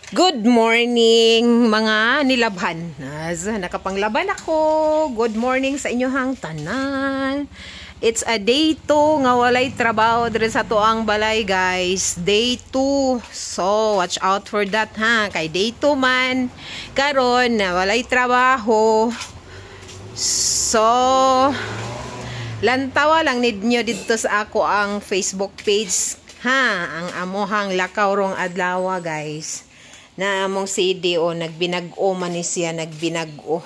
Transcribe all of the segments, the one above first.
Good morning, mga nilabhan. Nas, nakapanglaban ako. Good morning sa inyohang tanan. It's a day 2 nga walay trabaho diri sa atoang balay, guys. Day 2. So, watch out for that, ha. Kay day 2 man karon na walay trabaho. So, lantawa lang ninyo dito sa akoang Facebook page, ha. Ang amohang lakaw rong adlaw, guys, na among CD o nagbinag-o man ni siya, nagbinag-o.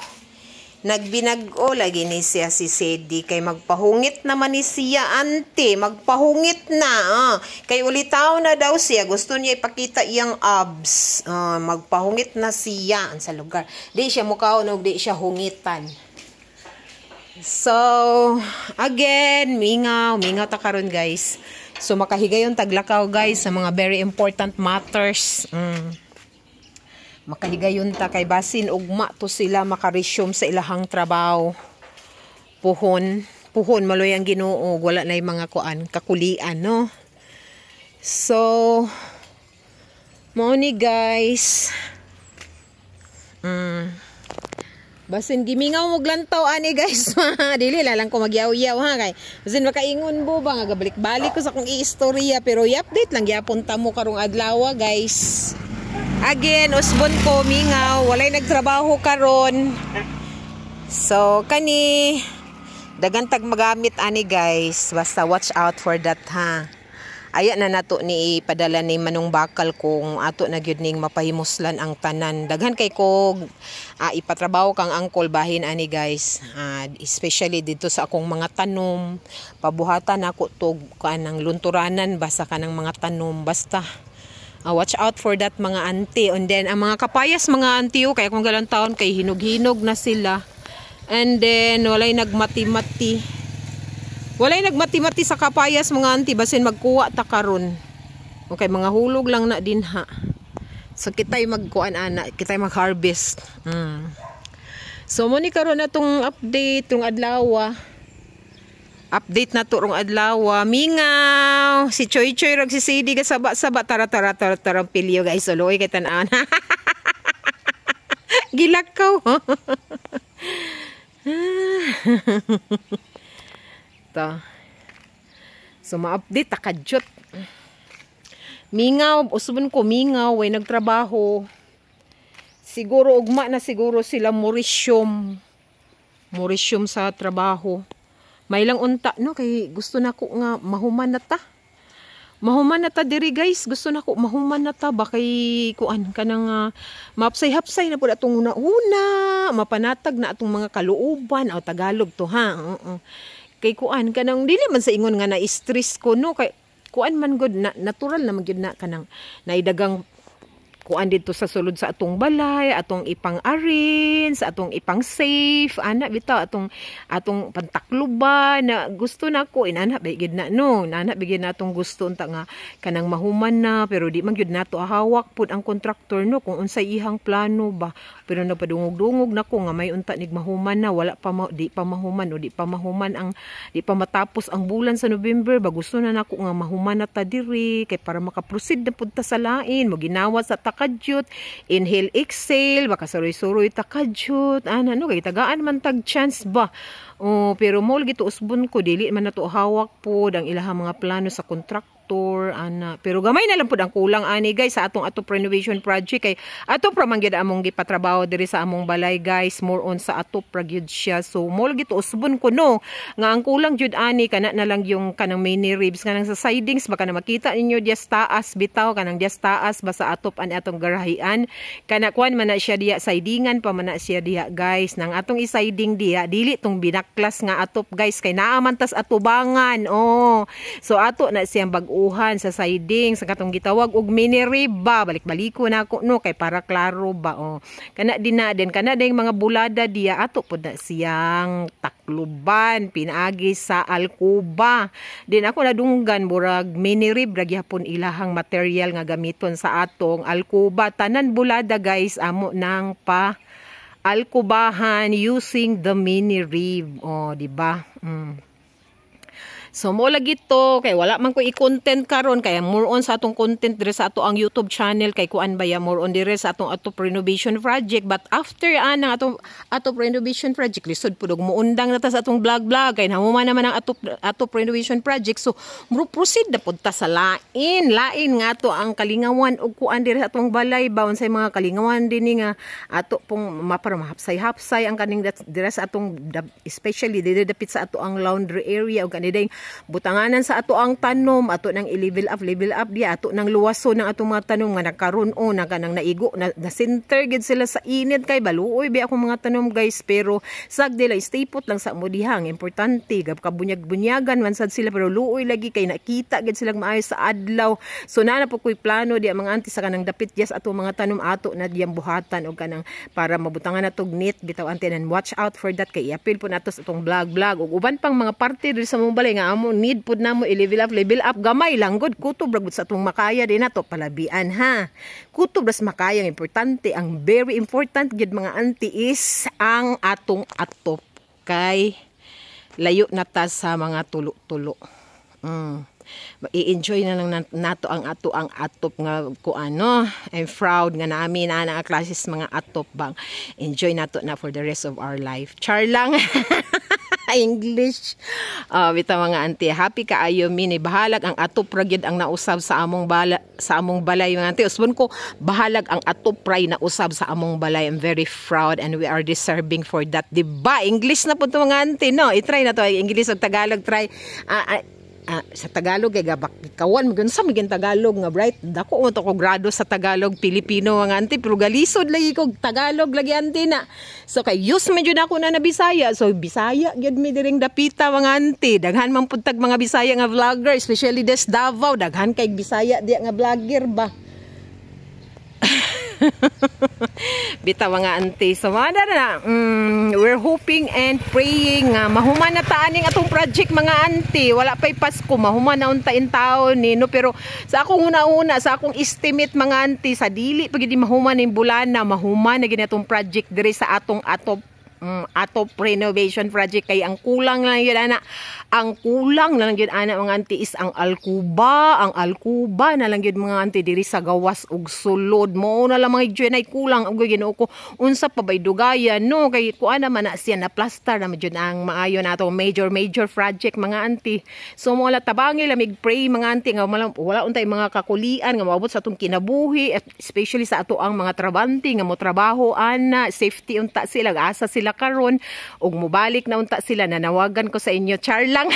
Nagbinag-o lagi ni siya si CD kay magpahungit naman ni siya, ante, magpahungit na. Ah. Kay ulitaw na daw siya, gusto niya ipakita iyang abs. Ah, magpahungit na siya sa lugar. Di siya mukaon og di siya hungitan. So, again, mingaw, mingaw ta karon, guys. So makahigayon taglakaw, guys, sa mga very important matters. Makahigayon ta kay basin ugma to sila makaresume sa ilahang trabaho. Puhon, puhon maloy ang Ginoo, wala na mga kuan, kakulian, no. So, mao ni, guys. Basin gimingaw mo lantaw ani, guys. Dili la lang ko magyaw-yaw, ha, kay basin makaingon bo ba nga gabalik-balik ko sa akong iistorya, pero i-update lang gyapon ta mo karong adlaw, guys. Again, usbon ko, mingaw, walay nagtrabaho karon. So, kani dagan tag magamit ani, guys. Basta watch out for that, ha. Aya na nato ni ipadala ni Manong Bakal kung ato na gyud ning mapahimuslan ang tanan. Daghan kay ko ipatrabaho kang angkol bahin ani, guys. Especially dito sa akong mga tanom, pabuhatan ako tog kanang lunturanan basta kanang mga tanom, basta watch out for that, mga auntie. And then, ang mga kapayas, mga auntie, oh, kaya kung galang taon, kay hinog-hinog na sila. And then, walay nagmati-mati. Walay nagmati-mati sa kapayas, mga auntie, basin magkuha ta karon. Okay, mga hulog lang na din, ha. So, kita'y magkuan ana, kita'y mag-harvest. So, mo ni karon na tong update, tong adlaw. Update na to rong adlaw. Mingaw! Si Choy Choy rag si CD ka saba-saba. Tara tara tara tara pilyo, guys. Uloy kay tan-an. Gilakaw. To. So ma-update ta kadyot. Mingaw, usbon ko, mingaw, way nagtrabaho. Siguro ugma na siguro sila mo-resume. Mo-resume sa trabaho. May lang unta, no, kay gusto na ko nga mahuman na ta. Mahuman na ta diri, guys. Gusto na ko mahuman na ta ba kay kuan kanang mapsay-hapsay na pud atong una-una, mapanatag na atong mga kaluoban o Tagalog to, ha. Oo. Kay kuan kanang dili man sa ingon nga na stress ko, no, kay kuan man gud na, natural na man gyud na kanang naidagang kuan dito sa sulod sa atong balay, atong ipang-arrange, atong ipang-safe, ana bitaw, atong pantakluban na gusto na ko inana ba gid na, no, nana bigid na atong gusto unta nga kanang mahuman na, pero di man gyud nato hawak pud ang kontraktor, no, kung unsay ihang plano ba. Pero nagpadungog-dungog na ko nga may unta nig mahuman na, wala pa ma, di pa mahuman o di pa mahuman ang di pa matapos ang bulan sa November ba, gusto na nako nga mahuman na ta diri kay para makaproceed na pud ta sa lain mo ginawa sa takadyot, inhale, exhale, baka suroy-suroy takadyot ana, no, kay tagaan man tag chance ba. Oh, pero mo lagi to, usbon ko, dili man nato hawak pod ang ilahang mga plano sa contractor ana, pero gamay na lang pud ang kulang ani, guys, sa atong atop renovation project kay atop ra man gyud among gipatrabaho diri sa among balay, guys. More on sa atop ra gyud siya. So mo lagi to, usbon ko, no, nga ang kulang jud ani kana na lang yung kanang mini ribs kanang sa sidings baka na makita ninyo diya sa taas bitaw, kanang diya sa taas ba sa atop ani atong garahian, kana kuan man na siya diya, sidingan pa man na siya diya, guys. Nang atong i-siding diya, dili tong binaklas nga atop, guys, kay naa man tas atubangan. Oh, so ato na siyang bag-uhan sa siding sa katong gitawag og mini rib ba. Balik-baliko na ako, no, kay para klaro ba. Oh, kana din na din kana ding mga bulada diya, ato pud na siyang takluban pinaagi sa alkuba din. Ako nadunggan murag mini rib ra gyapon ilahang material nga gamiton sa atong alkuba. Tanan bulada, guys, amo nang pa alkubahan using the mini rib. Oh, di ba? So mo lagi to kay wala man ko i-content karon, kay more on sa atong content dire sa ato ang YouTube channel kay kuan ba ya, more on dire sa atong atop renovation project. But after ana atong atop renovation project, lisod pud og muundang na ta sa atong vlog vlog kay nahuman naman ang atop atop renovation project. So mo proceed na pud ta sa lain lain nga ato ang kalingawan og kuan dire sa atong balay ba, unsay mga kalingawan dinhi nga ato pong mapara mahapsay-hapsay ang kaning dire sa atong, especially dire dapit sa ato ang laundry area, ug kani butanganan sa ato ang tanom, ato nang i-level up, level up diya, ato nang luwason ng atong mga tanom nga nagkaron o na kanang naigo na, na center gid sila sa init kay baluoy bi akong mga tanom, guys. Pero sag dila, stay put lang sa mo dihang importante gab kabunyag-bunyagan man sad sila, pero luoy lagi kay nakita gid silang maayo sa adlaw. So naa na po koy plano diya, mga auntie, sa kanang dapit yes ato mga tanom, ato na diyang buhatan og kanang para mabutangan natog net bitaw, auntie, and watch out for that kay iapil po nato sa atong vlog vlog ug uban pang mga parte diri sa mong balay nga amo need pud namo i-level up, level up. Gamay lang gud, kutob ra gud sa atong makaya din nato palabian ha, kutob ras makaya. Ang importante, ang very important gid, mga auntie, is ang atong atop kay layo na ta sa mga tulo-tulo. I-enjoy na lang nato ang ato ang atop nga kuano. I'm proud nga nami na na classes mga atop bang enjoy nato na for the rest of our life. Char lang. English. Bitaw, mga auntie, happy kaayo mi ni bahalag ang atop ra gyud ang nausab sa among balay, mga auntie. Usbon ko, bahalag ang atop ray nausab sa among balay. I'm very proud and we are deserving for that. Di ba? English na po to, mga auntie, no? I-try na to English ug Tagalog, try. Sa Tagalog kay gabak kawan mo sa maging Tagalog nga bright. Dako mo to ko grado sa Tagalog Pilipino, mga auntie, pero galisod lagi ko Tagalog lagi, auntie, na. So kay use man jud ako na na Bisaya, so Bisaya gyud mi diring dapita, mga auntie. Daghan man pud tag mga Bisaya nga vlogger, especially des Davao, daghan kay Bisaya diya nga vlogger ba. Bitaw, mga auntie. So mana na, we're hoping and praying nga mahuman na ta aning atong project, mga auntie. Wala pa'y Pasko, mahuman na unta in taon ni no, pero sa akong una-una, sa akong estimate, mga auntie, sa dili pag di mahuman ning bulana, mahuman na gini atong project diri sa atong atop atop renovation project kay ang kulang lang yun ana, ang kulang na lang yun ana, mga auntie, is ang alkuba. Ang alkuba na lang yun, mga auntie, diri sa gawas ug sulod mo na lang, mga ay kulang. Ug Ginoo ko, unsa pa bay dugayan no, kay kuan naman na siya na plaster na jud ang maayo na ato major major project, mga auntie. So mo wala, tabangi lamig pray, mga auntie, nga wala, wala untay mga kakulian nga moabot sa atong kinabuhi, at especially sa ato ang mga trabante nga mo trabaho ana, safety unta sila. Asa sila karon ug mobalik na unta sila, nanawagan ko sa inyo. Char lang.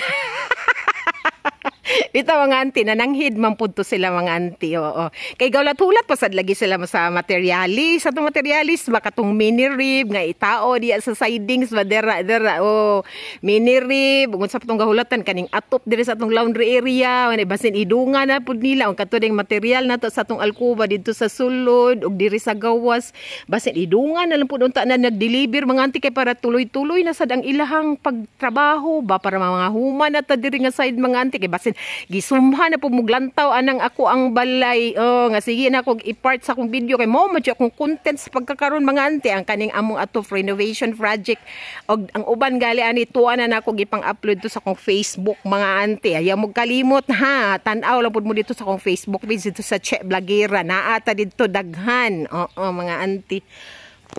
Bitaw, mga auntie, nananghid man pud to sila, mga auntie. Oo. Kay gaulat-hulat pa sad lagi sila sa materialis. Sa atong materialis baka tong mini rib nga itao diya sa sidings ba dera dera. Oh, mini rib ug sa atong gahulatan kaning atop diri sa atong laundry area, wala basin idungan na pud nila ang kato material nato sa atong alkuba didto sa sulod ug diri sa gawas. Basin idungan na lang pud unta na nag-deliver, mga auntie, kay para tuloy-tuloy na sad ang ilahang pagtrabaho ba, para mga human na ta diri nga side, mga auntie, kay basin gisumha na po muglantaw anang ako ang balay. Oh, nga sige na akong i-part sa akong video kay mo mo akong content sa pagkakaron, mga auntie, ang kaning among ato renovation project og ang uban gali ani tuwa na nako gipang-upload to sa akong Facebook, mga auntie. Ayaw mo kalimot ha, tan-aw lang pud mo dito sa akong Facebook page, dito sa Che Blagera, naa ta didto daghan. Oo, mga auntie.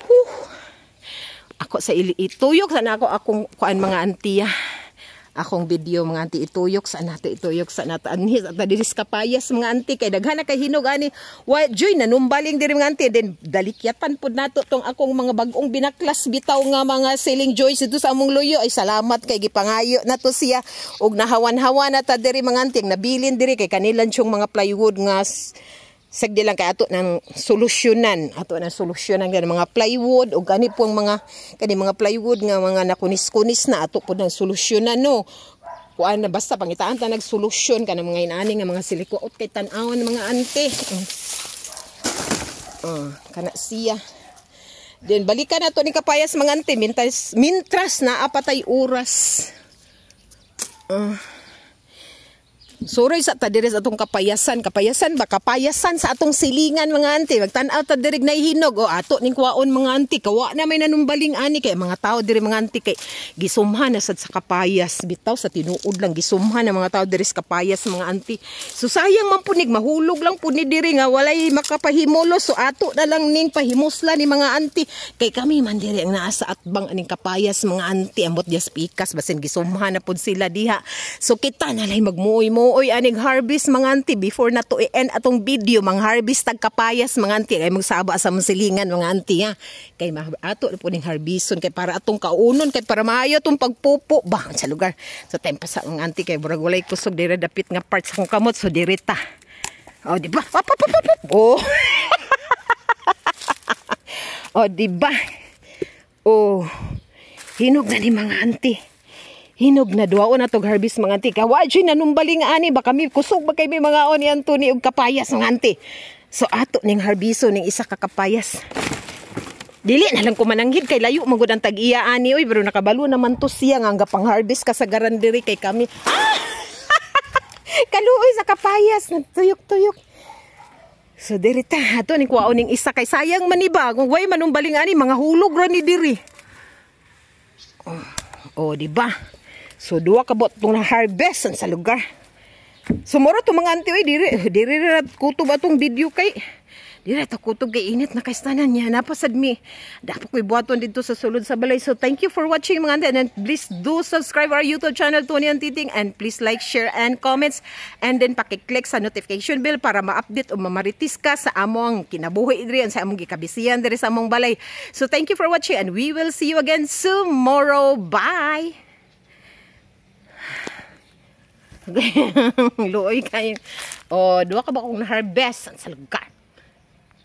Whew. Ako sa ili ituyok sa nako akong kuan, mga auntie, ah. Akong video, mga auntie, ituyok sa nato, ituyok sa nato anhi sa diri sa kapayas, mga auntie, kay daghan na kay hinog ani. Wa joy nanumbaling diri, mga auntie. Then dalikyatan pud nato tong akong mga bag-ong binaklas bitaw nga mga ceiling joist dito sa among luyo. Ay, salamat kay gipangayo nato siya og nahawan-hawan na ta diri, mga auntie. Ang nabilin diri kay kanilan siyong mga plywood nga sagdi lang kay ato ng solusyonan gani mga plywood o gani pong mga kani mga plywood nga mga nakunis-kunis na, ato po ng solusyonan no. Kuan na basta pangitaan ta nagsolusyon kanang mga inani nga mga silikuot kay tan-awon, mga auntie. Kana siya. Then balikan na to ni kapayas, mga auntie, mintras mintras na apatay oras. Suroy sa ta diri sa atong kapayasan, kapayasan ba, kapayasan sa atong silingan, mga auntie. Magtan-aw ta diri, nahihinog o ato ning kuwaon, mga auntie. Kawa na may nanumbaling ani kay mga tao diri, mga auntie, kay gisumhan na sad sa kapayas. Bitaw sa tinuod lang, gisumhan na mga tao diri sa kapayas, mga auntie. So sayang man punig mahulog lang pud ni diri nga walay makapahimolo, so ato na lang ning pahimusla ni, mga auntie, kay kami man diri ang naa sa atbang aning kapayas, mga auntie. Ambot dias pikas, basin gisumhan na pud sila diha. So kita na lay magmuoy-muoy aning harvest, mga auntie, before na to i-end atong video. Mang harvest tag kapayas, mga auntie, kay magsaba sa mong silingan, mga auntie, ha, kay ato na po ning harveston kay para atong kaunon, kay para maayo atong pagpupo ba sa lugar. So time pa sa mga auntie, kay murag walay kusog dire dapit nga part sa akong kamot, so dire ta. Oh, di ba? Pop, pop, pop, pop. Oh. Oh, di ba? Oh. Hinog na ni, mga auntie. Hinog na, duwaon na tog harvest, mga auntie. Kawa jud nanumbaling ani ba kami, kusog ba kay may mga on ni Anthony og kapayas, mga auntie. So ato ning harbiso ning isa ka kapayas. Dili na lang ko mananghid kay layo man gud ang tag-iya ani oy, pero nakabalo naman to siya nga ang pang harvest kasagaran diri kay kami. Ah! Kaluoy sa kapayas, nagtuyok-tuyok. So diri ta, ato ning kuwaon ning isa kay sayang man ni ba kung way manumbaling ani, mga hulog ra ni diri. Oh, di ba? So duha ka bot tong na-harvest sa lugar. So moro to, mga auntie oy, diri diri ra kutob atong video kay diri ta kutob kay init na kay tanan niya. Napasad mi. Dapat ko'y buhaton dito sa sulod sa balay. So thank you for watching, mga auntie, and then please do subscribe our YouTube channel, Tony and Titing, and please like, share and comments, and then paki-click sa notification bell para ma-update o mamaritis ka sa among kinabuhi diri, sa among gikabisiyan diri sa among balay. So thank you for watching and we will see you again tomorrow. Bye. Luoy kayo. Oh, duha ka ba kung na-harvest sa lugar?